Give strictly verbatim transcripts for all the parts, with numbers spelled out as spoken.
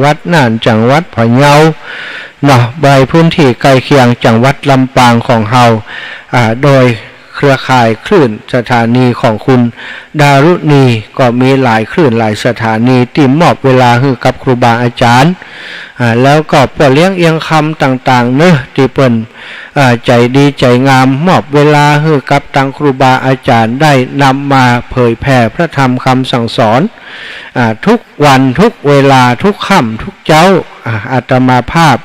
วัดน่าน จังหวัดพะเยาเนาะ ไปพื้นที่ใก้เคียงจังหวัดลำปางของเฮา อ่า โดยเครือข่ายคลื่นสถานีของคุณดารุณี ก็มีหลายคลื่นหลายสถานีตี้มอบเวลาหื้อกับครูบาอาจ๋ารย์ อ่า แล้วก็ป้อเลี้ยงเอียงคำต่างๆ เนาะ ตี้เปิ้น อ่า ใจ๋ดีใจ๋งาม มอบเวลาหื้อกับตังครูบาอาจ๋ารย์ได้นำมาเผยแผ่พระธรรมกำสั่งสอน อ่า ทุกวันทุกเวลาทุกค่ำทุกเจ๊า อ่า อาตมาภาพ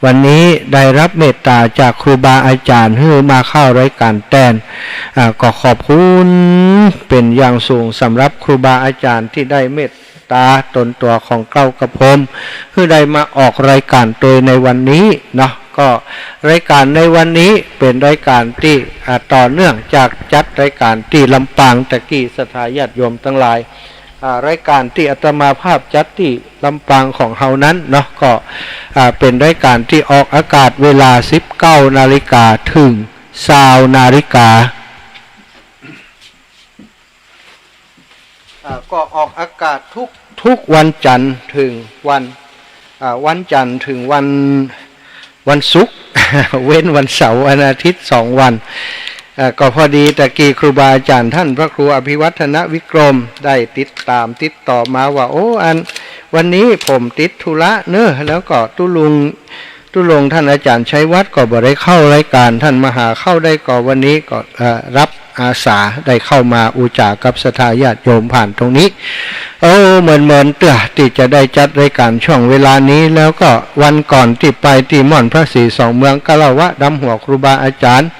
วันนี้ได้ฮับเมตต๋าจากครูบาอาจ๋ารย์หื้อมาเข้ารายก๋านแตน อ่า ก็ขอบคุณเป๋นอย่างสูงสำหรับครูบาอาจ๋ารย์ตี้ได้เมตต๋าต๋นตั๋วของเกล้ากับผม หื้อได้มาออกรายก๋านตวยในวันนี้เนาะ ก็รายก๋านในวันนี้เป๋นรายก๋านตี้ อ่า ต่อเนื่องจากจัดรายก๋านตี้ลำปางตะกี้ ศรัทธาญาติโยมตังหลาย อ่า รายก๋านตี้อาตมาภาพจัดตี้ลำปางของเฮานั้นเนาะ ก็ อ่า เป๋นรายก๋านตี้ออกอากาศเวลาสิบเก้านาฬิกาเถิงซาวนาฬิกา อ่า ก็ออกอากาศทุก ทุกวันจันทร์เถิงวัน อ่า วันจันทร์เถิงวัน วันศุกร์ เว้นวันเสาร์วันอาทิตย์สองวัน อ่า ก็พอดีตะกี้ครูบาอาจ๋ารย์ต้านพระครูอภิวัฒนวิกรมได้ติดต๋ามติดต่อมาว่า โอ้ อัน วันนี้ผมติดธุระเนาะ แล้วก็ตุ๊ลุง ตุ๊ลุงต้านอาจ๋ารย์ชัยวัฒน์ก็บ่ได้เข้ารายก๋าน ต้านมาหาเข้าได้ก่อ วันนี้ก็ เอ่อ ฮับอาสาได้เข้ามาอู้จ๋ากับศรัทธาญาติโยมผ่านตรงนี้ โอ้ เมินๆ เตื้อตี้จะได้จัดรายก๋านช่วงเวลานี้ แล้วก็วันก่อนตี้ไปตี้ม่อนพระศรีสองเมืองกาละวะดำหัวครูบาอาจ๋ารย์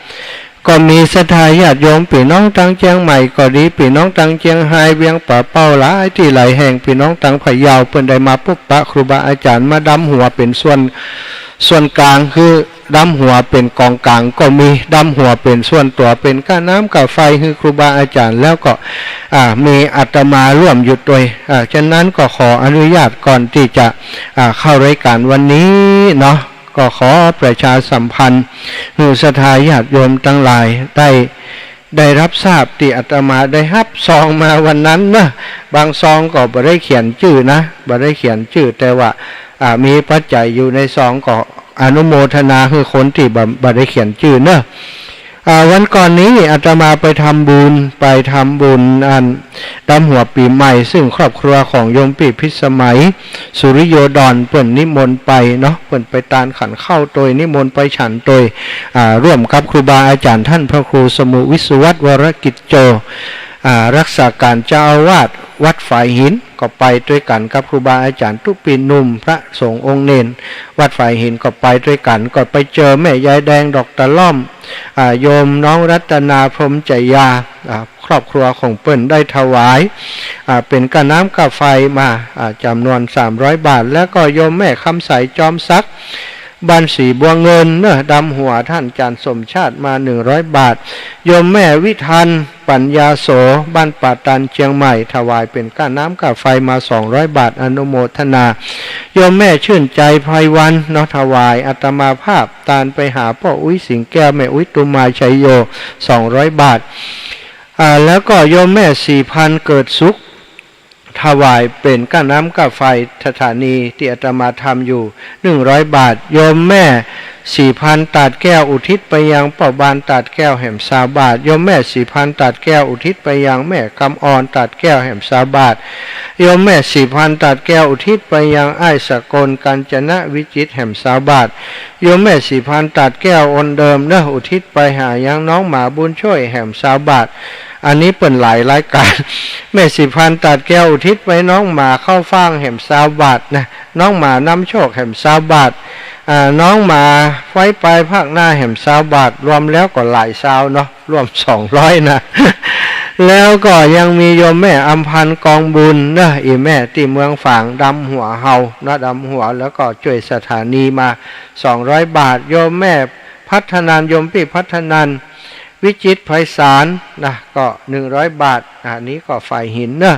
ก็มีศรัทธาญาติโยมปี้น้องตังเจียงใหม่ก็ดี ปี้น้องตังเจียงฮาย เวียงป่าเป้า หลายตี้หลายแห่ง ปี้น้องตังพะเยา เปิ้นได้มาปบปะครูบาอาจ๋ารย์ มาดำหัวเป๋นส่วน ส่วนก๋าง คือดำหัวเป๋นก๋องก๋างก็มี ดำหัวเป๋นส่วนตั๋ว เป๋นก้าน้ำก้าไฟหื้อครูบาอาจ๋ารย์ แล้วก็ อ่า มีอาตมาร่วมอยู่ตวย อ่า ฉะนั้นก็ขออนุญาตก่อนตี้จะ อ่า เข้ารายก๋านวันนี้เนาะ ก็ขอประชาสัมพันธ์หื้อศรัทธาญาติโยมตังหลายได้ ได้ฮับทราบตี้อาตมาได้ฮับซองมาวันนั้นเนาะ บางซองก็บ่ได้เขียนจื้อนะ บ่ได้เขียนจื้อ แต่ว่า อ่า มีปัจจัยอยู่ในซองก็อนุโมทนาหื้อคนตี้บ่ บ่ได้เขียนจื้อเนาะ อ่า วันก่อนนี้อาตมาไปทำบุญ ไปทำบุญอันดำหัวปี๋ใหม่ ซึ่งครอบครัวของโยมปี้พิสมัย สุริโยดร เปิ้นนิมนต์ไปเนาะ เปิ้นไปตานขันข้าวตวย นิมนต์ไปฉันตวย อ่า ร่วมกับครูบาอาจ๋ารย์ต้านพระครูสมุห์วิศวัตร วรกิจโจ อ่า รักษาก๋านเจ้าอาวาสวัดฝายหิน ก็ไปตวยกั๋นกับครูบาอาจ๋ารย์ตุ๊ปี้หนุ่ม พระสงฆ์องค์เณรวัดฝายหิน ก็ไปตวยกั๋น ก็ไปเจอแม่ยายแดงดอกตะล่อม อ่า โยมน้องรัตนา พรหมจยา อ่า ครอบครัวของเปิ้นได้ถวาย อ่า เป๋นก้าน้ำก้าไฟมา อ่า จ๋ำนวนสามร้อยบาท แล้วก็โยมแม่คำใส จอมศักดิ์ บ้านสีบัวเงินเนาะ ดำหัวต้านอาจ๋ารย์สมชาติมาหนึ่งร้อยบาท โยมแม่วิทัน ปัญญาโส บ้านป่าตาด เจียงใหม่ ถวายเป๋นก้าน้ำก้าไฟมาสองร้อยบาท อนุโมทนา โยมแม่ชื่นใจ ไพวันเนาะ ถวายอาตมาภาพตานไปหาป้ออุ๊ย สิงห์แก้ว แม่อุ๊ย ตุมา ชัยโย สองร้อยบาท อ่า แล้วก็โยมแม่ศรีพันธ์ เกิดสุข ถวายเป๋นก้าน้ำก้าไฟสถานีตี้อาตมาทำอยู่ หนึ่งร้อยบาท โยมแม่ศรีพันธ์ ตาดแก้ว อุทิศไปยังป้อบ้านตาดแก้วแหมซาวบาท โยมแม่ศรีพันธ์ ตาดแก้ว อุทิศไปยังแม่กำออน ตาดแก้วแหมซาวบาท โยมแม่ศรีพันธ์ ตาดแก้ว อุทิศไปยังอ้ายสกล กาญจนวิจิตร แหมซาวบาท โยมแม่ศรีพันธ์ ตาดแก้ว องค์เดิมเนาะ อุทิศไปหายังน้องหมาบุญช่วยแหมซาวบาท อันนี้เปิ้นหลายรายก๋าน แม่ศรีพันธ์ ตาดแก้ว อุทิศไปน้องหมาเข้าฟางแหมซาวบาทนะ น้องหมานำโชคแหมซาวบาท อ่า น้องหมาไฟปลายภาคหน้าแหมซาวบาท รวมแล้วก็หลายซาวเนาะ รวมสองร้อยนะ แล้วก็ยังมีโยมแม่อำพันธ์ กองบุญเนาะ อี่แม่ตี้เมืองฝาง ดำหัวเฮาเนาะ ดำหัว แล้วก็จ้วยสถานีมาสองร้อยบาท โยมแม่พัฒนัน โยมปี้พัฒนัน วิจิตรไพศาลนะ ก็หนึ่งร้อยบาท อันนี้ก็ฝายหินเนาะ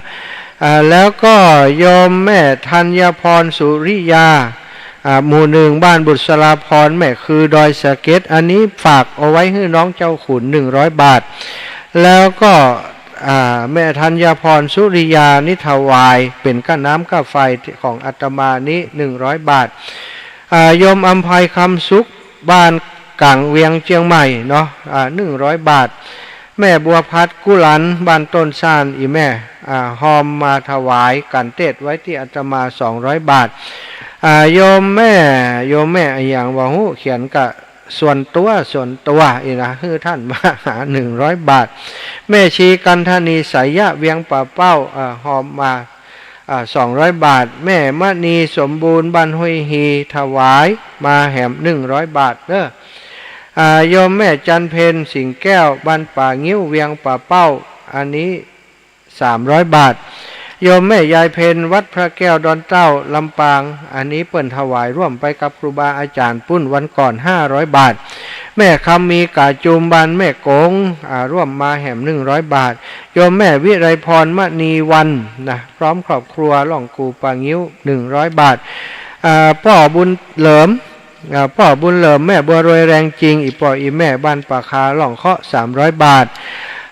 อ่า แล้วก็โยมแม่ธัญพร สุริยา อ่า หมู่หนึ่ง บ้านบุษราภรณ์ แม่คือดอยสะเก็ด อันนี้ฝากเอาไว้หื้อน้องเจ้าขุน หนึ่งร้อยบาท แล้วก็ อ่า แม่ธัญพรสุริยา นี้ถวายเป๋นก้าน้ำก้าไฟของอาตมานี้ หนึ่งร้อยบาท อ่า โยมอำไพคำสุข บ้านก๋างเวียงเจียงใหม่เนาะ อ่า หนึ่งร้อยบาท แม่บัวพัดกุหลัน บ้านต้นซาน อี่แม่ อ่า ฮอมมาถวายก๋านเตสน์ไว้ตี้อาตมา สองร้อยบาท อ่า โยมแม่ โยมแม่อะหยังบ่ฮู้ เขียนกะส่วนตั๋ว ส่วนตั๋วอี้นะ หื้อต้านมาหา หนึ่งร้อยบาท แม่ชีกันทนี สายยะ เวียงป่าเป้า อ่า ฮอมมา อ่า สองร้อยบาท แม่มณีสมบูรณ์ บ้านห้วยฮี ถวายมาแหม หนึ่งร้อยบาทเน้อ อ่า โยมแม่จันเพ็ญ สิงห์แก้ว บ้านป่างิ้ว เวียงป่าเป้า อันนี้ สามร้อยบาท โยมแม่ยายเพ็ญ วัดพระแก้วดอนเต้า ลำปาง อันนี้เปิ้นถวายร่วมไปกับครูบาอาจ๋ารย์ปุ้นวันก่อน ห้าร้อยบาท แม่คำมี ก๋าจุม บ้านแม่กง อ่า ร่วมมาแหม หนึ่งร้อยบาท โยมแม่วิไลพร มณีวรรณ นะ พร้อมครอบครัว ล่องกู่ป่างิ้ว หนึ่งร้อยบาท อ่า ป้อบุญเหลิม อ่า ป้อบุญเหลิม แม่บัวรวย แรงจริง อี่ป้ออี่แม่บ้านป่าคา ล่องเคาะ สามร้อยบาท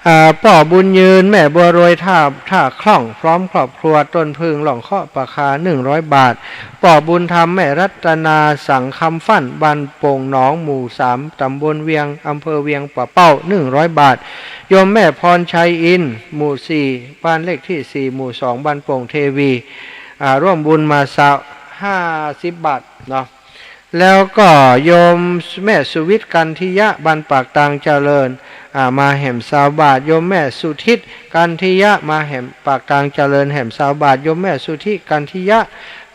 อ่า ป้อบุญยืน แม่บัวรวย ท่า ท่าคล่อง พร้อมครอบครัว ต้นผึ้ง ล่องเคาะ ป่าคา หนึ่งร้อยบาท ป้อบุญธรรม แม่รัตนา สังคำฟั่น บ้านโป่งหนอง หมู่สาม ต๋ำบลเวียง อำเภอเวียงป่าเป้า หนึ่งร้อยบาท โยมแม่พรชัยอินทร์ หมู่สี่ บ้านเลขตี้สี่ หมู่สอง บ้านโป่งเทวี อ่า ร่วมบุญมาซาว ห้าสิบบาทเนาะ แล้วก็โยมแม่สุวิทย์ กันทิยะ บ้านปากตางเจริญ อ่า มาแหม ซาวบาท โยมแม่สุทิศ กันทิยะ มาแหม ปากตางเจริญ แหม ซาวบาท โยมแม่สุธิ กันทิยะ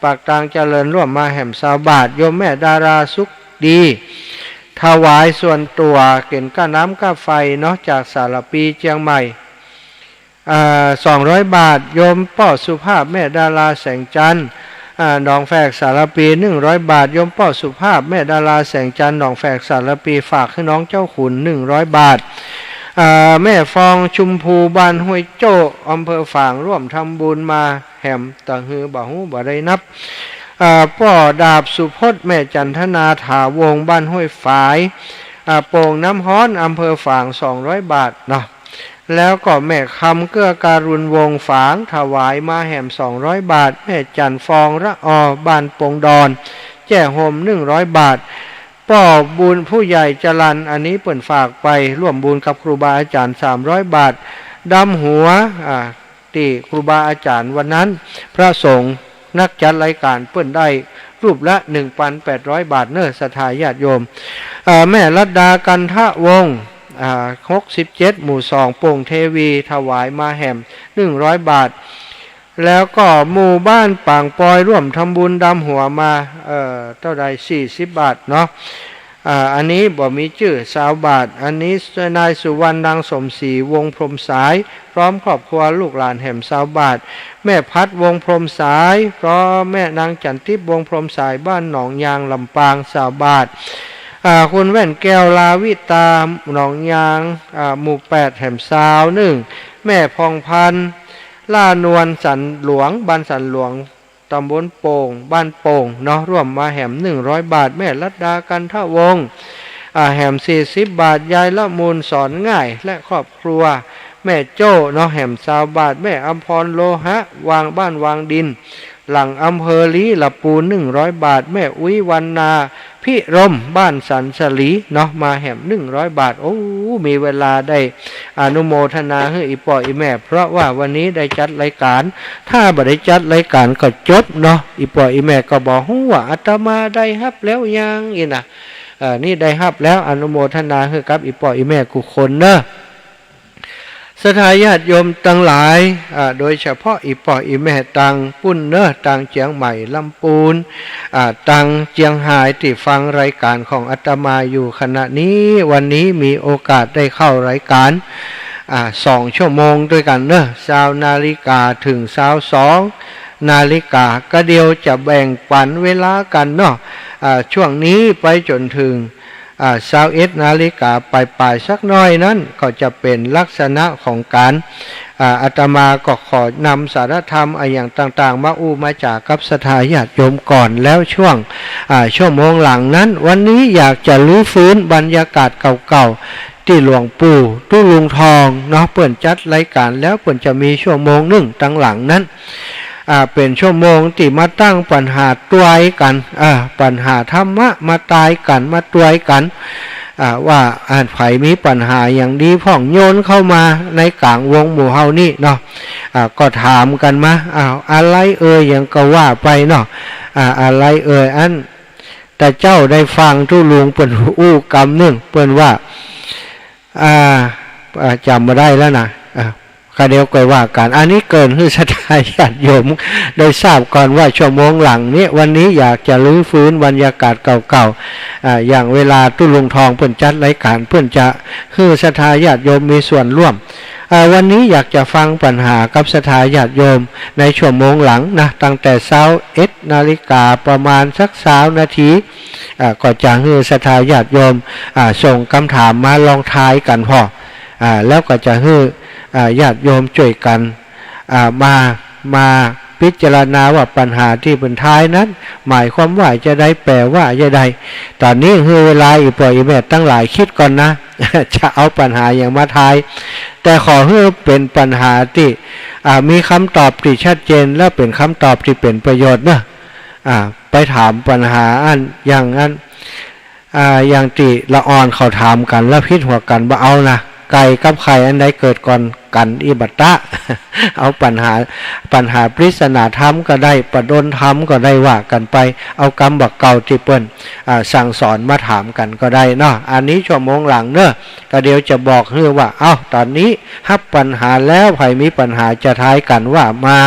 ปากตางเจริญ ร่วมมาแหม ซาวบาท โยมแม่ดาราสุขดี ถวายส่วนตั๋วเป๋นก้าน้ำก้าไฟเนาะ จากสารภีเจียงใหม่ อ่า สองร้อยบาท โยมป้อสุภาพ แม่ดาราแสงจันทร์ อ่า หนองแฝกสารภี หนึ่งร้อยบาท โยมป้อสุภาพ แม่ดาราแสงจันทร์ หนองแฝกสารภี ฝากหื้อน้องเจ้าขุน หนึ่งร้อยบาท อ่า แม่ฟองชุมภู บ้านห้วยโจ้ อำเภอฝาง ร่วมทำบุญมาแหม ตะหือบ่ฮู้บ่ได้นับ อ่า ป้อดาบสุพจน์ แม่จันทนา ถาวงศ์ บ้านห้วยฝาย อ่า โป่งน้ำฮ้อน อำเภอฝาง สองร้อยบาทเนาะ แล้วก็แม่คำเกื้อการุณวงศ์ ฝาง ถวายมาแหม สองร้อยบาท แม่จันทร์ฟอง ระออ บ้านโป่งดอน แจ้ห่ม หนึ่งร้อยบาท ป้อบุญผู้ใหญ่จรัญ อันนี้เปิ้นฝากไปร่วมบุญกับครูบาอาจ๋ารย์ สามร้อยบาท ดำหัว อ่า ตี้ครูบาอาจ๋ารย์วันนั้น พระสงฆ์นักจัดรายก๋านเปิ้นได้รูปละ หนึ่งพันแปดร้อยบาทเน้อ ศรัทธาญาติโยม อ่า แม่รัตดา กันทะวงศ์ อ่า หกสิบเจ็ด หมู่สอง โป่งเทวี ถวายมาแหม หนึ่งร้อยบาท แล้วก็หมู่บ้านปางปอย ร่วมทำบุญดำหัวมา เอ่อ เต้าใด สี่สิบบาทเนาะ อ่า อันนี้บ่มีจื้อ ซาวบาท อันนี้นายสุวรรณ นางสมศรี วงศ์พรหมสาย พร้อมครอบครัวลูกหลานแหม ซาวบาท แม่พัด วงศ์พรหมสาย พร้อมแม่นางจันทิพย์ วงศ์พรหมสาย บ้านหนองยาง ลำปาง ซาวบาท อ่า คุณแว่นแก้ว ลาวิตา หนองยาง อ่า หมู่แปด แหม ซาวหนึ่ง แม่พองพันธ์ ล่านวล สันหลวง บ้านสันหลวง ตำบลโป่ง บ้านโป่งเนาะ ร่วมมาแหม หนึ่งร้อยบาท แม่รัตดา กันทะวงศ์ อ่า แหม สี่สิบบาท ยายละมุน สอนง่าย และครอบครัว แม่โจ้เนาะ แหม ซาวบาท แม่อำพร โลหะ วาง บ้านวางดิน หลังอำเภอลี้ ละปูน หนึ่งร้อยบาท แม่อุ๊ย วรรณา พิรม บ้านสันสลีเนาะ มาแหม หนึ่งร้อยบาท โอ้ มีเวลาได้อนุโมทนาหื้ออี่ป้ออี่แม่ เพราะว่าวันนี้ได้จัดรายก๋าน ถ้าบ่ได้จัดรายก๋านก็จบเนาะ อี่ป้ออี่แม่ก็บ่ฮู้ว่าอาตมาได้ฮับแล้วยังอี้นะ เอ่อ นี่ได้ฮับแล้ว อนุโมทนาหื้อกับอี่ป้ออี่แม่กู้คนเนาะ ศรัทธาญาติโยมตังหลาย อ่า โดยเฉพาะอี่ป้ออี่แม่ตางปุ้นเนาะ ตางเจียงใหม่ ลำปูน อ่า ตางเจียงฮาย ตี้ฟังรายก๋านของอาตมาอยู่ขณะนี้ วันนี้มีโอกาสได้เข้ารายก๋าน อ่า สองชั่วโมงด้วยกั๋นเนาะ ซาวนาฬิกาเถิงซาวสองนาฬิกา ก็เดี๋ยวจะแบ่งปั๋นเวลากั๋นเนาะ อ่า ช่วงนี้ไปจ๋นเถิง อ่า ซาวเอ็ดนาฬิกาป๋ายๆ สักหน้อยนั้น ก็จะเป๋นลักษณะของก๋าน อ่า อาตมาก็ขอนำสาระธรรมอะหยังต่างๆ มาอู้มาจ๋ากับศรัทธาญาติโยมก่อน แล้วช่วง อ่า ชั่วโมงหลังนั้น วันนี้อยากจะรื้อฟื้นบรรยากาศเก่าๆ ตี้หลวงปู่ตุ๊ลุงทองเนาะ เปิ้นจัดรายก๋านแล้วเปิ้นจะมีชั่วโมงนึ่งตังหลังนั้น อ่า เป๋นชั่วโมงตี้มาตั้งปัญหาตวยกั๋น อ่า ปัญหาธรรมะ มาตวยกั๋น มาตวยกั๋น อ่า ว่า อ่า ใผมีปัญหาหยังดีพ่องโยนเข้ามาในก๋างวงหมู่เฮานี่เนาะ อ่า ก็ถามกั๋นมา อ้าว อะไรเอ่ย หยังก็ว่าไปเนาะ อ่า อะไรเอ่ย อัน แต่เจ้าได้ฟังตุ๊ลุงเปิ้นอู้กำนึ่ง เปิ้นว่า อ่า อ่า จ๋ำบ่ได้แล้วนะ อ่า ก็เดี๋ยวก่อยว่ากั๋น อันนี้เกริ่นหื้อศรัทธาญาติโยมได้ทราบก่อนว่าชั่วโมงหลังนี้ วันนี้อยากจะรื้อฟื้นบรรยากาศเก่าๆ อ่า อย่างเวลาตุ๊ลุงทองเปิ้นจัดรายก๋าน เปิ้นจะหื้อศรัทธาญาติโยมมีส่วนร่วม อ่า วันนี้อยากจะฟังปัญหากับศรัทธาญาติโยมในชั่วโมงหลังนะ ตั้งแต่ซาวเอ็ดนาฬิกาประมาณสักซาวนาที อ่า ก็จะหื้อศรัทธาญาติโยม อ่า ส่งกำถามมาลองทายกั๋นพ่อง อ่า แล้วก็จะหื้อ อ่า ญาติโยมจ้วยกั๋น อ่า มา มาพิจารณาว่าปัญหาตี้เปิ้นทายนั้น หมายความว่าจะใด แปลว่าจะใด ต๋อนนี้หื้อเวลาอี่ป้ออี่แม่ตังหลายกึ๊ดก่อนนะ จะเอาปัญหาหยังมาทาย แต่ขอหื้อเป๋นปัญหาตี้ อ่า มีกำตอบตี้ชัดเจน และเป๋นกำตอบตี้เป๋นประโยชน์เนาะ อ่า ไปถามปัญหาอัน อย่างอัน อ่า อย่างตี้ละอ่อนเขาถามกั๋น แล้วผิดหัวกั๋นบ่เอานะ ไก่กับไข่อันใดเกิดก่อนกั๋น อี้บ่ตะ เอาปัญหา ปัญหาปริศนาธรรมก็ได้ ประดลธรรมก็ได้ ว่ากั๋นไป เอากำบ่าเก่าตี้เปิ้น อ่า สั่งสอนมาถามกั๋นก็ได้เนาะ อันนี้ชั่วโมงหลังเนาะ ก็เดี๋ยวจะบอกหื้อว่า เอ้า ต๋อนนี้ฮับปัญหาแล้ว ใผมีปัญหาจะทายกั๋นว่ามา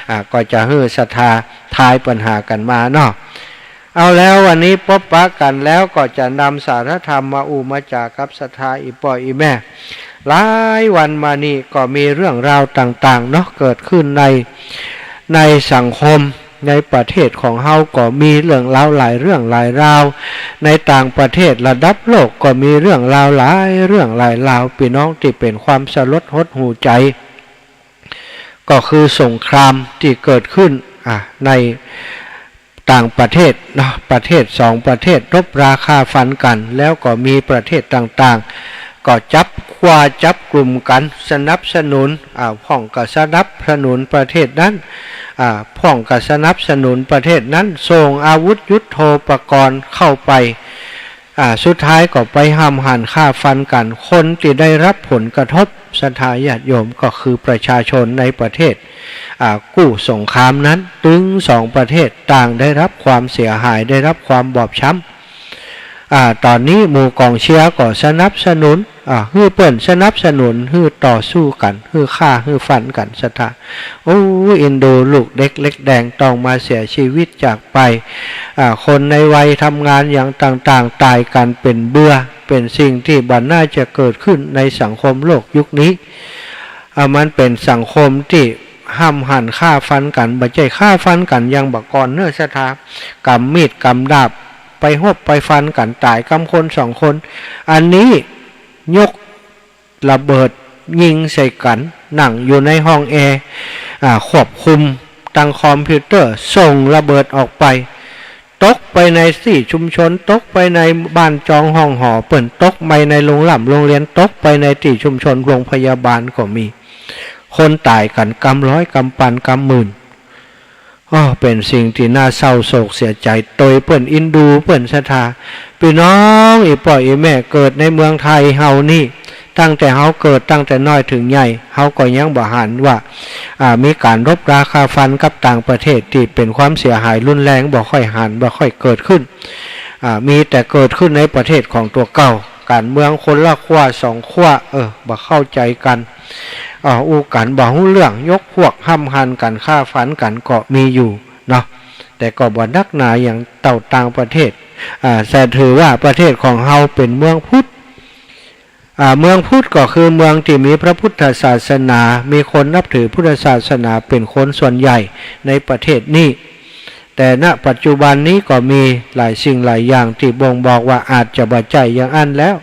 อ่า ก็จะหื้อศรัทธาทายปัญหากั๋นมาเนาะ เอาแล้ววันนี้ปบปะกั๋นแล้วก็จะนำสาธรรมมาอู้มาจ๋ากับศรัทธาอี่ป้ออี่แม่ หลายวันมานี่ก็มีเรื่องราวต่างๆ เนาะ เกิดขึ้นใน ในสังคม ในประเทศของเฮาก็มีเรื่องราวหลายเรื่องหลายราว ในต่างประเทศระดับโลกก็มีเรื่องราวหลายเรื่องหลายราว ปี้น้องตี้เป๋นความสลดหดหู่ใจ๋ ก็คือสงครามตี้เกิดขึ้น อ่ะ ในต่างประเทศเนาะ ประเทศสองประเทศรบราฆ่าฟันกั๋น แล้วก็มีประเทศต่างๆ ก็จับกั๋วจับกลุ่มกั๋นสนับสนุน อ่า พ่องก็สนับสนุนประเทศนั้น อ่า พ่องก็สนับสนุนประเทศนั้น ส่งอาวุธยุทโธปกรณ์เข้าไป อ่า สุดท้ายก็ไปห้ำหั่นฆ่าฟันกั๋น คนตี้ได้รับผลกระทบ ศรัทธาญาติโยม ก็คือประชาชนในประเทศ อ่า กู้สงครามนั้น ตึงสองประเทศต่างได้รับความเสียหาย ได้รับความบอบช้ำ อ่า ต๋อนนี้หมู่ก๋องเชียร์ก็สนับสนุน อ่า หื้อเปิ้นสนับสนุน หื้อต่อสู้กั๋น หื้อฆ่า หื้อฟันกั๋น ศรัทธา โอ้ เอ็นดูลูกเด็กเล็กแดงต้องมาเสียชีวิตจากไป อ่า คนในวัยทำงานอย่างต่างๆ ต๋ายกั๋นเป๋นเบื่อ เป๋นสิ่งตี้บ่น่าจะเกิดขึ้นในสังคมโลกยุคนี้ อ่า มันเป๋นสังคมตี้ห้ำหั่นฆ่าฟันกั๋น บ่ใจ้ฆ่าฟันกั๋นอย่างบ่าก่อนเนาะ ศรัทธา ก๋ำมีดก๋ำดาบ ไปฮบไปฟันกั๋น ต๋ายกำคนสองคน อันนี้ยก ระเบิดยิงใส่กั๋น นั่งอยู่ในห้องแอร์ อ่า ควบคุมตางคอมพิวเตอร์ ส่งระเบิดออกไป ตกไปในตี้ชุมชน ตกไปในบ้านจองห้องหอเปิ้น ตกไปในโรงร่ำโรงเรียน ตกไปในตี้ชุมชนโรงพยาบาลก็มี คนต๋ายกั๋นกำร้อยกำปันกำหมื่น อ้อ เป๋นสิ่งตี้น่าเศร้าโศกเสียใจ๋ โตยเปิ้นอินดูเปิ้นศรัทธา ปี้น้องอี่ป้ออี่แม่เกิดในเมืองไทยเฮานี่ ตั้งแต่เฮาเกิดตั้งแต่น้อยเถิงใหญ่ เฮาก็ยังบ่หันว่า อ่า มีก๋านรบราฆ่าฟันกับต่างประเทศตี้เป๋นความเสียหายรุนแรง บ่ค่อยหัน บ่ค่อยเกิดขึ้น อ่า มีแต่เกิดขึ้นในประเทศของตั๋วเก่า ก๋านเมืองคนละขั้วสองขั้ว เออ บ่เข้าใจ๋กั๋น อ่า อู้กั๋นบ่ฮู้เรื่อง ยกพวกห้ำหั่นกั๋น ฆ่าฟันกั๋นก็มีอยู่เนาะ แต่ก็บ่นักหนาอย่างเต้าต่างประเทศ อ่า แต่ถือว่าประเทศของเฮาเป๋นเมืองพุทธ อ่า เมืองพุทธก็คือเมืองตี้มีพระพุทธศาสนา มีคนนับถือพุทธศาสนาเป๋นคนส่วนใหญ่ในประเทศนี้ แต่ณปัจจุบันนี้ก็มีหลายสิ่งหลายอย่างตี้บ่งบอกว่าอาจจะบ่ใจ้อย่างอั้นแล้ว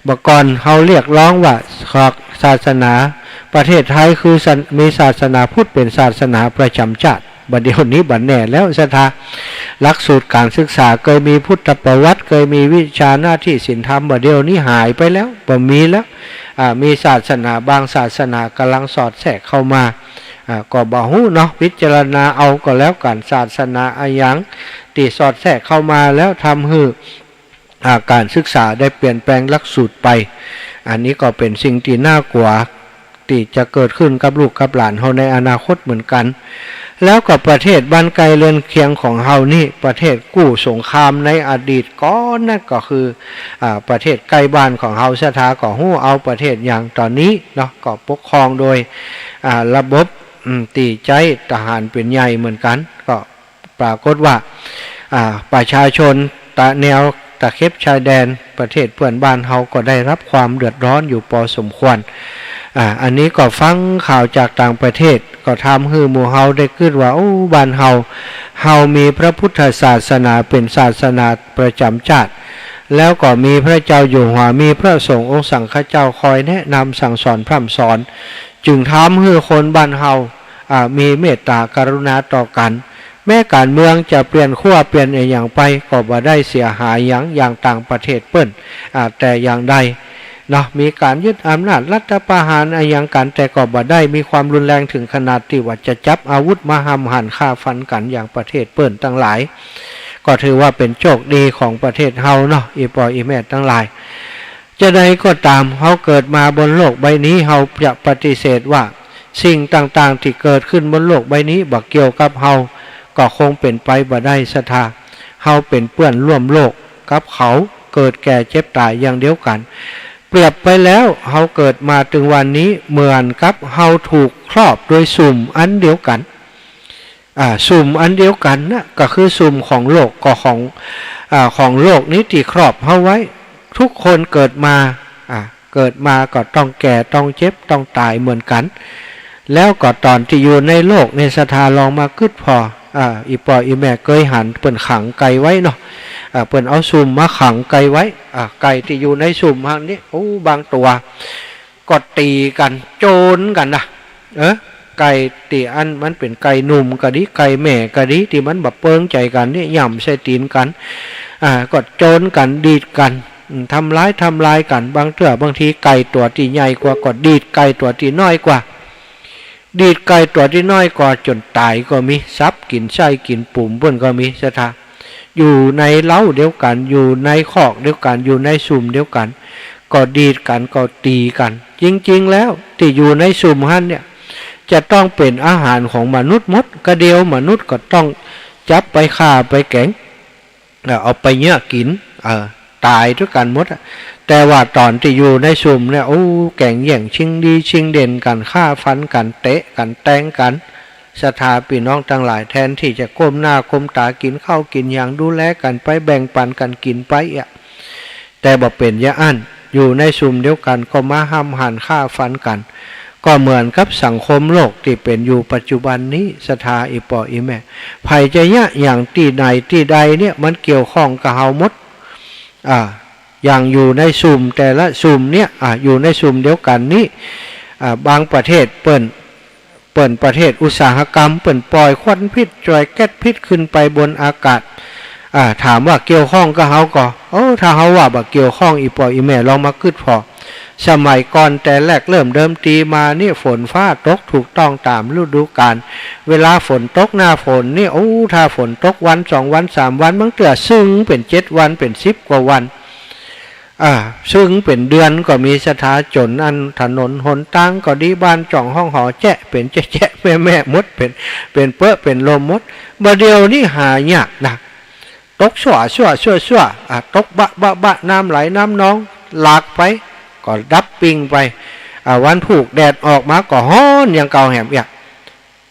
บ่าก่อนเฮาเรียกร้องว่าศาสนา ประเทศไทยคือศาส- มีศาสนาพุทธเป๋นศาสนาประจ๋ำจาติ บ่าเดี่ยวนี้บ่แน่แล้วศรัทธา หลักสูตรก๋านศึกษาเกยมีพุทธประวัติ เกยมีวิชาหน้าที่ศีลธรรม บ่าเดี่ยวนี้หายไปแล้ว บ่มีแล้ว อ่า มีศาสนาบางศาสนาก่ำลังสอดแทรกเข้ามา อ่า ก็บ่ฮู้เนาะ พิจารณาเอาก็แล้วกั๋น ศาสนาอะหยังตี้สอดแทรกเข้ามาแล้วทำหื้อ อ่า ก๋านศึกษาได้เปลี่ยนแปลงหลักสูตรไป อันนี้ก็เป๋นสิ่งตี้น่ากลัว ตี้จะเกิดขึ้นกับลูกกับหลานเฮาในอนาคตเหมือนกั๋น แล้วก็ประเทศบ้านใก้เรือนเคียงของเฮานี่ ประเทศกู้สงครามในอดีตก่อนนั้นก็คือ อ่า ประเทศใก้บ้านของเฮา ศรัทธาก็ฮู้เอาประเทศหยังต๋อนนี้เนาะ ก็ปกครองโดย อ่า ระบบ อืม ตี้ใจ๊ทหารเป๋นใหญ่เหมือนกั๋น ก็ ปรากฏว่า อ่า ประชาชนตะแนวตะเข็บชายแดนประเทศเปื้อนบ้านเฮาก็ได้รับความเดือดร้อนอยู่ปอสมควร อ่า อันนี้ก็ฟังข่าวจากต่างประเทศ ก็ทำหื้อหมู่เฮาได้กึ๊ดว่า โอ้ บ้านเฮา เฮามีพระพุทธศาสนาเป๋นศาสนาประจำจาติ แล้วก็มีพระเจ้าอยู่หัว มีพระสงฆ์องค์สังฆเจ้าคอยแนะนำสั่งสอนพร่ำสอน จึงทำหื้อคนบ้านเฮา อ่า มีเมตตากรุณาต่อกั๋น แม้ก๋านเมืองจะเปลี่ยนขั้วเปลี่ยนอะหยังไป ก็บ่ได้เสียหายหยังอย่างต่างประเทศเปิ้น อ่า แต่อย่างใดเนาะ มีก๋านยึดอำนาจรัฐประหารอะหยังกั๋น แต่ก็บ่ได้มีความรุนแรงถึงขนาดตี้ว่าจะจับอาวุธมาห้ำหั่นฆ่าฟันกั๋นอย่างประเทศเปิ้นตังหลาย ก็ถือว่าเป๋นโชคดีของประเทศเฮาเนาะ อี่ป้ออี่แม่ตังหลาย จาใดก็ต๋าม เฮาเกิดมาบนโลกใบนี้ เฮาจะปฏิเสธว่าสิ่งต่างๆ ตี้เกิดขึ้นบนโลกใบนี้บ่เกี่ยวกับเฮา ก็คงเป๋นไปบ่ได้ศรัทธา เฮาเป๋นเปื้อนร่วมโลกกับเขา เกิดแก่เจ็บต๋ายอย่างเดียวกั๋น เปรียบไปแล้ว เฮาเกิดมาเถิงวันนี้ เหมือนกับเฮาถูกครอบโดยสุ่มอันเดียวกั๋น อ่า สุ่มอันเดียวกั๋นนะ ก็คือสุ่มของโลก ก็ของ อ่า ของโลกนี้ตี้ครอบเฮาไว้ ทุกคนเกิดมา อ่า เกิดมาก็ต้องแก่ ต้องเจ็บ ต้องต๋ายเหมือนกั๋น แล้วก็ต๋อนตี้อยู่ในโลกนี้ศรัทธาลองมากึ๊ดผ่อ อ่า อี่ป้ออี่แม่เกยหันเปิ้นขังไก่ไว้เนาะ อ่า เปิ้นเอาสุ่มมาขังไก่ไว้ อ่า ไก่ตี้อยู่ในสุ่มหั้นนี่ โอ้ บางตั๋ว ก็ตี๋กั๋น โจนกั๋นนะ เออ ไก่ตี้อันมันเป๋นไก่หนุ่มก็ดี ไก่แม่ก็ดี ตี้มันบ่เปิงใจ๋กั๋นนี่ หย่ำใส่ตี๋นกั๋น อ่า ก็โจนกั๋น ดีดกั๋น อืม ทำร้าย ทำลายกั๋น บางเตื้อบางทีไก่ตั๋วตี้ใหญ่กว่าก็ดีดไก่ตั๋วตี้น้อยกว่า ดีดไก่ตั๋วตี้น้อยกว่าจ๋นต๋ายก็มี สับกิ๋นไส้กิ๋นปุ๋มเปิ้นก็มีศรัทธา อยู่ในเล้าเดียวกั๋น อยู่ในคอกเดียวกั๋น อยู่ในสุ่มเดียวกั๋น ก็ดีดกั๋น ก็ตี๋กั๋น จริงๆ แล้วตี้อยู่ในสุ่มหั้นเนี่ย จะต้องเป๋นอาหารของมนุษย์หมด กะเดียวมนุษย์ก็ต้องจับไปฆ่าไปแก๋ง เอ่อ เอาไปเยียะกิ๋น เอ่อ ต๋ายตวยกั๋นหมดอะ แต่ว่าต๋อนตี้อยู่ในสุ่มเนี่ย โอ้ แก๋งแย่งชิงดีชิงเด่นกั๋น ฆ่าฟันกั๋น เตะกั๋น แตงกั๋น ศรัทธาปี้น้องตังหลาย แทนตี้จะก้มหน้าก้มต๋ากิ๋นข้าวกิ๋นหยัง ดูแลกั๋นไป แบ่งปั๋นกั๋นกิ๋นไปอะ แต่บ่เป๋นอย่างอั้น อยู่ในสุ่มเดียวกั๋นก็มาห้ำหั่นฆ่าฟันกั๋น ก็เหมือนกับสังคมโลกตี้เป๋นอยู่ปัจจุบันนี้ ศรัทธาอี่ป้ออี่แม่ ใผจะเยียะหยังตี้ไหนตี้ใดเนี่ย มันเกี่ยวข้องกับเฮาหมด อ่า อย่างอยู่ในสุ่มแต่ละสุ่มเนี่ย อ่า อยู่ในสุ่มเดียวกั๋นนี้ อ่า บางประเทศเปิ้น เปิ้นประเทศอุตสาหกรรม เปิ้นปล่อยควันพิษ จ่อยแก๊สพิษขึ้นไปบนอากาศ อ่า ถามว่าเกี่ยวข้องกับเฮาก่อ โอ้ ถ้าเฮาว่าบ่เกี่ยวข้อง อี่ป้ออี่แม่ลองมากึ๊ดผ่อ สมัยก่อนแต่แรกเริ่มเดิมทีมานี่ ฝนฟ้าตกถูกต้องต๋ามฤดูกาล เวลาฝนตกหน้าฝนนี่ โอ้ ถ้าฝนตกวันสองวันสามวัน บางเตื้อซึ่งเป๋นเจ็ดวัน เป๋นสิบกว่าวัน อ่า ซึ่งเป๋นเดือนก็มีศรัทธา จ๋นอันถนนหนตางก็ดี บ้านจ่องห้องหอแจ๊ะ เป๋นแจ๊ะๆ แม่ๆ หมด เป๋น เป๋นเป๊อะเป๋นลมหมด บ่าเดี่ยวนี้หายากนะ ตกซั่วซั่วซั่วซั่ว อ่า ตกบะบะบะ น้ำไหลน้ำนองหลากไป ก็ดับปิ้งไป อ่า วันพูกแดดออกมาก็ฮ้อนอย่างเก่าแหมเอียด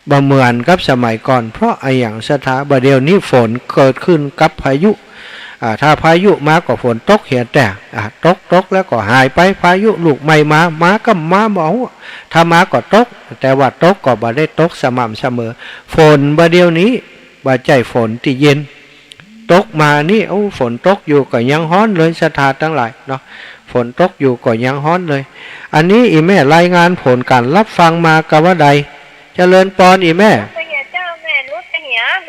บ่เหมือนกับสมัยก่อน เพราะอะหยังศรัทธา บ่าเดี่ยวนี้ฝนเกิดขึ้นกับพายุ อ่า ถ้าพายุมาก็ฝนตกเหียแต๊ อ่า ตกตกแล้วก็หายไป พายุลูกใหม่มา มาก็มาบ่ฮู้ ถ้ามาก็ตก แต่ว่าตกก็บ่ได้ตกสม่ำเสมอ ฝนบ่าเดี่ยวนี้ บ่ใจ้ฝนตี้เย็น ตกมานี่ โอ้ ฝนตกอยู่ก็ยังฮ้อนเลย ศรัทธาตังหลายเนาะ ฝนตกอยู่ก็ยังฮ้อนเลย อันนี้อี่แม่รายงานผลก๋านรับฟังมากะว่าใด เจริญปอนอี่แม่ พระเจ้าแม่นุช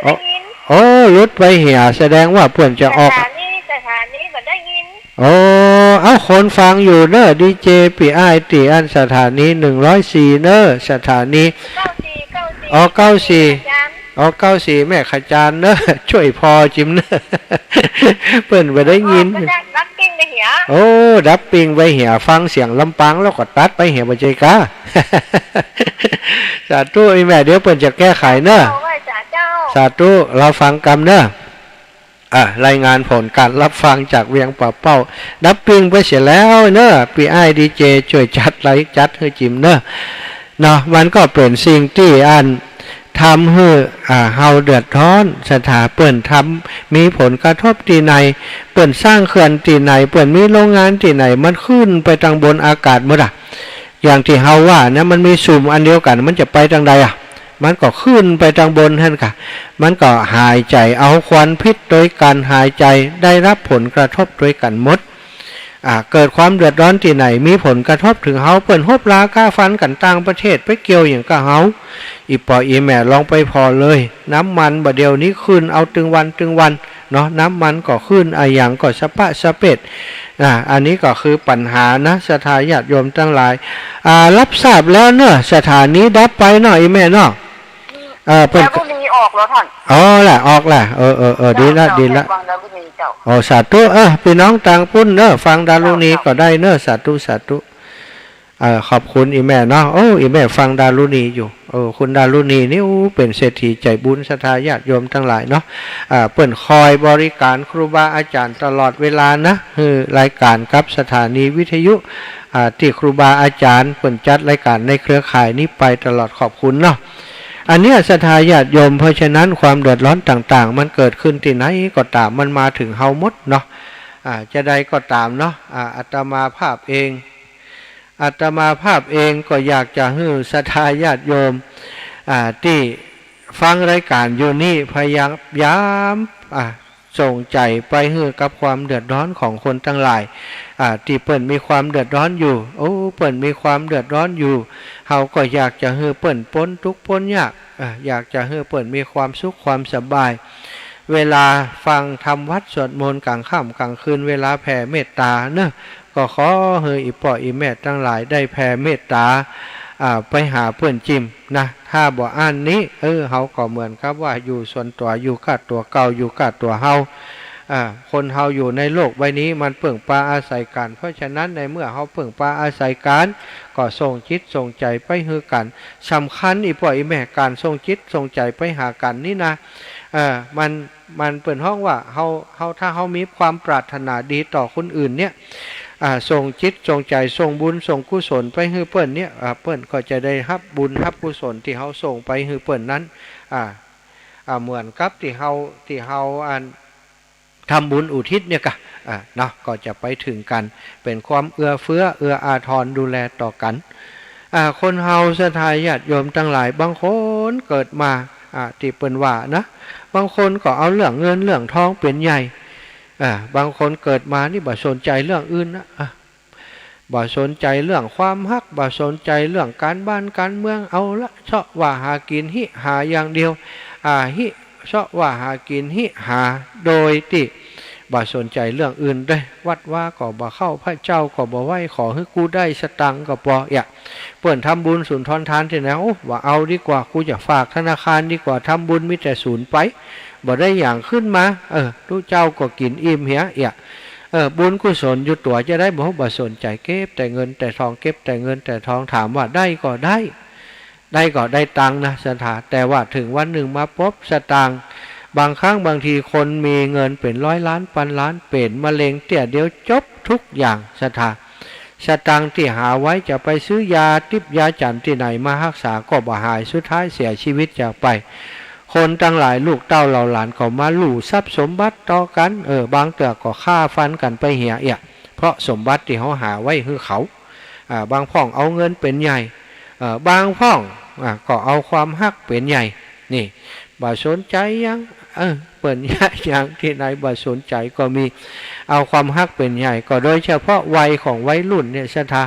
โอ้ ได้ยิน โอ้ หลุดไปเหีย แสดงว่าเปิ้นจะออก สถานี สถานีบ่ได้ยิน โอ้ เอ้า คนฟังอยู่เน่อ ดีเจปี้อ้าย ตี้อั้นสถานีหนึ่งร้อยสี่เน่อ สถานี เก้าสี่ เก้าสี่ อ๋อ เก้าสี่ อาจารย์ อ๋อ เก้าสี่ แม่ขจารย์เน่อ จ้วยผ่อจิมเน่อ เปิ้นบ่ได้ยิน อ๋อ ก็ได้ดับปิ้งไปเหีย โอ้ ดับปิ้งไปเหีย ฟังเสียงลำปางแล้วก็ตัดไปเหีย บ่ใจ้กา สาธุ อีแม่ เดี๋ยวเปิ้นจะแก้ไขเน่อ เอาไว้สาเจ้า สาธุ รอฟังกำเน่อ อ่ะ รายงานผลการรับฟังจากเวียงป่าเป้า ดับปิ้งไปเสียแล้วเน่อ ปี้อ้ายดีเจจ้วยจัดไลฟ์จัดหื้อจิมเน่อ เนาะ มันก็เป๋นสิ่งตี้อันทำหื้อ อ่า เฮาเดือดร้อน ศรัทธา เปิ้นทำ มีผลกระทบตี้ไหน เปิ้นสร้างเขื่อนตี้ไหน เปิ้นมีโรงงานตี้ไหน มันขึ้นไปตังบนอากาศหมดอะ อย่างตี้เฮาว่านะ มันมีซุ่มอันเดียวกั๋น มันจะไปตังใดอะ มันก็ขึ้นไปตังบนหั้นก่ะ มันก็หายใจ๋เอาควันพิษตวยกั๋นหายใจ๋ ได้รับผลกระทบตวยกั๋นหมด อ่า เกิดความเดือดร้อนตี้ไหน มีผลกระทบเถิงเฮา เปิ้นฮบราฆ่าฟันกั๋นต่างประเทศ ไปเกี่ยวหยังกับเฮา อี่ป้ออี่แม่ ลองไปผ่อเลย น้ำมันบ่าเดี่ยวนี้ขึ้นเอาตึงวันตึงวัน เนาะ น้ำมันก็ขึ้น อะหยังก็สะป๊ะสะเป๊ด อ่า อันนี้ก็คือปัญหานะ ศรัทธาญาติโยมตังหลาย อ่า รับทราบแล้วเนาะ สถานีดับไปเนาะ อี่แม่เนาะ เออ เปิ้น ดารุณีออกแล้วต้าน อ๋อ ละ ออกละ เออ เออ เออ ดีละ เจ้า ดีละ เจ้า ฟังดารุณีเจ้า อ๋อ สาธุ เออ ปี้น้องตางปุ้นเนาะ ฟังดารุณี เจ้า เจ้า ก็ได้เนาะ สาธุ สาธุ เอ่อ ขอบคุณอี่แม่เนาะ โอ้ อี่แม่ฟังดารุณีอยู่ เออ คุณดารุณีนี่ อู้ เป๋นเศรษฐีใจ๋บุญ ศรัทธาญาติโยมตังหลายเนาะ อ่า เปิ้นคอยบริก๋านครูบาอาจ๋ารย์ตลอดเวลานะ หื้อรายก๋านกับสถานีวิทยุ อ่า ตี้ครูบาอาจ๋ารย์เปิ้นจัดรายก๋านในเครือข่ายนี้ไปตลอด ขอบคุณเนาะ อันเนี้ย ศรัทธาญาติโยม เพราะฉะนั้นความเดือดร้อนต่างๆ มันเกิดขึ้นตี้ไหนก็ต๋าม มันมาเถิงเฮาหมดเนาะ อ่า จะใดก็ต๋ามเนาะ อ่า อาตมาภาพเอง อาตมาภาพเองก็อยากจะหื้อศรัทธาญาติโยม อ่า ตี้ฟังรายก๋านอยู่นี้ พยายาม อ่า ส่งใจ๋ไปหื้อกับความเดือดร้อนของคนตังหลาย อ่า ตี้เปิ้นมีความเดือดร้อนอยู่ โอ้ เปิ้นมีความเดือดร้อนอยู่ เฮาก็อยากจะหื้อเปิ้นป๊นตุ๊กข์ป๊นยาก อ่า อยากจะหื้อเปิ้นมีความสุขความสบาย เวลาฟังธรรมวัดสวดมนต์ก๋างค่ำก๋างคืน เวลาแผ่เมตต๋าเนาะ ก็ขอหื้ออี่ป้ออี่แม่ตังหลายได้แผ่เมตต๋า อ่า ไปหาเปิ้นจิมนะ ถ้าบ่อั้นนี้ เออ เฮาก็เหมือนกับว่าอยู่ส่วนตั๋ว อยู่ก้าตั๋วเก่า อยู่ก้าตั๋วเฮา อ่า คนเฮาอยู่ในโลกใบนี้มันเปิ้งปาอาศัยกั๋น เพราะฉะนั้นในเมื่อเฮาเปิ้งปาอาศัยกั๋น ก็ส่งจิตส่งใจ๋ไปหื้อกั๋น สำคัญอี่ป้ออี่แม่ ก๋านส่งจิตส่งใจ๋ไปหากั๋นนี่นะ เออ มัน มันเปิ้นฮ้องว่า เฮา เฮา ถ้าเฮามีความปรารถนาดีต่อคนอื่นเนี่ย อ่า ส่งจิตส่งใจ๋ ส่งบุญส่งกุศลไปหื้อเปิ้นเนี่ย อ่า เปิ้นก็จะได้ฮับบุญฮับกุศลตี้เฮาส่งไปหื้อเปิ้นนั้น อ่า อ่า เหมือนกับตี้เฮา ตี้เฮาอันทำบุญอุทิศเนี่ยก่ะ อ่า เนาะ ก็จะไปเถิงกั๋น เป๋นความเอื้อเฟื้อเอื้ออาทรดูแลต่อกั๋น อ่า คนเฮาศรัทธาญาติโยมตังหลาย บางคนเกิดมา อ่า ตี้เปิ้นว่านะ บางคนก็เอาเรื่องเงินเรื่องทองเป๋นใหญ่ อ่า บางคนเกิดมานี่บ่สนใจ๋เรื่องอื่นนะ อ่า บ่สนใจ๋เรื่องความฮัก บ่สนใจ๋เรื่องก๋านบ้านก๋านเมือง เอาละ เซาะว่าหากิ๋น หิหาอย่างเดียว อ่า หิ เซาะว่าหากิ๋น หิหา โดยตี้บ่สนใจ๋เรื่องอื่นเด้อ วัดวาก็บ่เข้า พระเจ้าก็บ่ไหว้ ขอหื้อกูได้สตางค์ก็ปอ เอี้ย เปิ้นทำบุญสุนทรทานตี้ไหน โอ้ บ่เอาดีกว่า กูจะฝากธนาคารดีกว่า ทำบุญมีแต่สูญไป บ่ได้หยังขึ้นมา เออ ตุ๊เจ้าก็กิ๋นอิ่มเหีย เอี้ย เออ บุญกุศลอยู่ตั๋วจะได้บ่ บ่สนใจ๋ เก็บแต่เงินแต่ทอง เก็บแต่เงินแต่ทอง ถามว่าได้ก็ได้ ได้ก็ได้ตังค์นะ ศรัทธา แต่ว่าเถิงวันนึ่งมาปบสตางค์ บางครั้งบางทีคนมีเงินเป๋นร้อยล้าน ปันล้าน เป๋นมะเร็งเตื้อเดียวจบทุกอย่าง ศรัทธา สตางค์ตี้หาไว้จะไปซื้อยาติ๊บยาจ๋ารย์ตี้ไหนมาฮักษาก็บ่หาย สุดท้ายเสียชีวิตจากไป คนตังหลายลูกเต้าเหล่าหลานก็มาลู่ทรัพย์สมบัติต่อกั๋น เออ บางเตื้อก็ฆ่าฟันกั๋นไปเหีย เอี้ย เพราะสมบัติตี้เฮาหาไว้หื้อเขา อ่า บางพ่องเอาเงินเป๋นใหญ่ เอ่อ บางพ่อง อ่า ก็เอาความฮักเป๋นใหญ่ นี่ บ่สนใจ๋หยัง เออ เปิ้นเยียะหยังตี้ไหนบ่สนใจ๋ก็มี เอาความฮักเป๋นใหญ่ ก็โดยเฉพาะวัยของวัยรุ่นเนี่ย ศรัทธา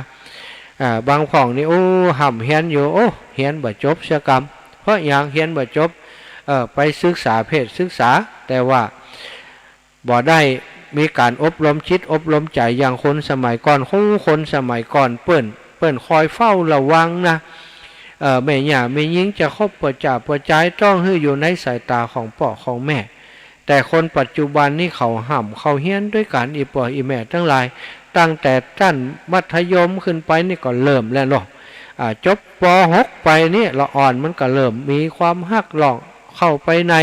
อ่า บางพ่องนี่ โอ้ ฮ่ำเฮียนอยู่ โอ้ เฮียนบ่จบสักกำ เพราะหยังเฮียนบ่จบ เอ่อ อ ไปศึกษาเพศศึกษา แต่ว่าบ่ได้มีก๋านอบรมจิตอบรมใจ๋อย่างคนสมัยก่อน คน คนสมัยก่อนเปิ้น เปิ้นคอยเฝ้าระวังนะ เอ่อ แม่หญ้าแม่ญิงจะคบปั๋วจ๋าปั๋วจายต้องหื้ออยู่ในสายต๋าของป้อของแม่ แต่คนปัจจุบันนี้เขาฮ่ำเขาเฮียนตวยกั๋น อี่ป้ออี่แม่ตังหลาย ตั้งแต่ชั้นมัธยมขึ้นไปนี่ก็เริ่มแล้วเนาะ อ่า จบ ป.หก ไปนี่ละอ่อนมันก็เริ่มมีความฮักลองเข้าไปใน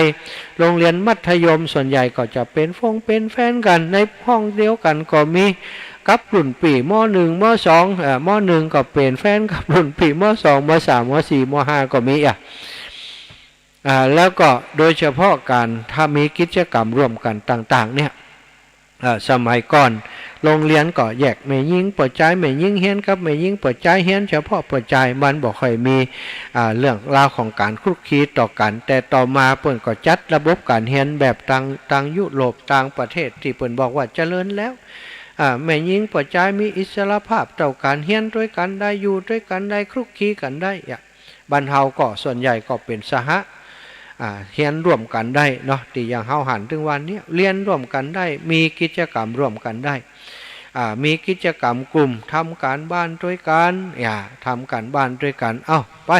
โรงเรียนมัธยม ส่วนใหญ่ก็จะเป๋นฟงเป๋นแฟนกั๋น ในห้องเดียวกั๋นก็มี กับรุ่นปี้ ม.หนึ่ง ม.สอง เอ่อ ม.หนึ่ง ก็เป๋นแฟนกับรุ่นปี้ ม.สอง ม.สาม ม.สี่ ม.ห้า ก็มีอะ อ่า แล้วก็โดยเฉพาะก๋านถ้ามีกิจกรรมร่วมกั๋นต่างๆ เนี่ย เอ่อ สมัยก่อนโรงเรียนก็แยกแม่ญิงป้อจาย แม่ญิงเฮียนกับแม่ญิงป้อจาย เฮียนเฉพาะป้อจาย มันบ่ค่อยมี อ่า เรื่องราวของก๋านคลุกคลีต่อกั๋น แต่ต่อมาเปิ้นก็จัดระบบก๋านเฮียนแบบตาง ตางยุโรป ตางประเทศตี้เปิ้นบอกว่าเจริญแล้ว อ่า แม่ญิงป้อจายมีอิสรภาพเต้ากั๋น เฮียนตวยกั๋นได้ อยู่ตวยกั๋นได้ คลุกคลีกั๋นได้อะ บ้านเฮาก็ส่วนใหญ่ก็เป๋นสหะ อ่า เฮียนร่วมกั๋นได้เนาะ ตี้อย่างเฮาหันตึงวันนี้ เฮียนร่วมกั๋นได้ มีกิจกรรมร่วมกั๋นได้ อ่า มีกิจกรรมกลุ่ม ทำก๋านบ้านตวยกั๋น อ่า ทำก๋านบ้านตวยกั๋น เอ้า ไป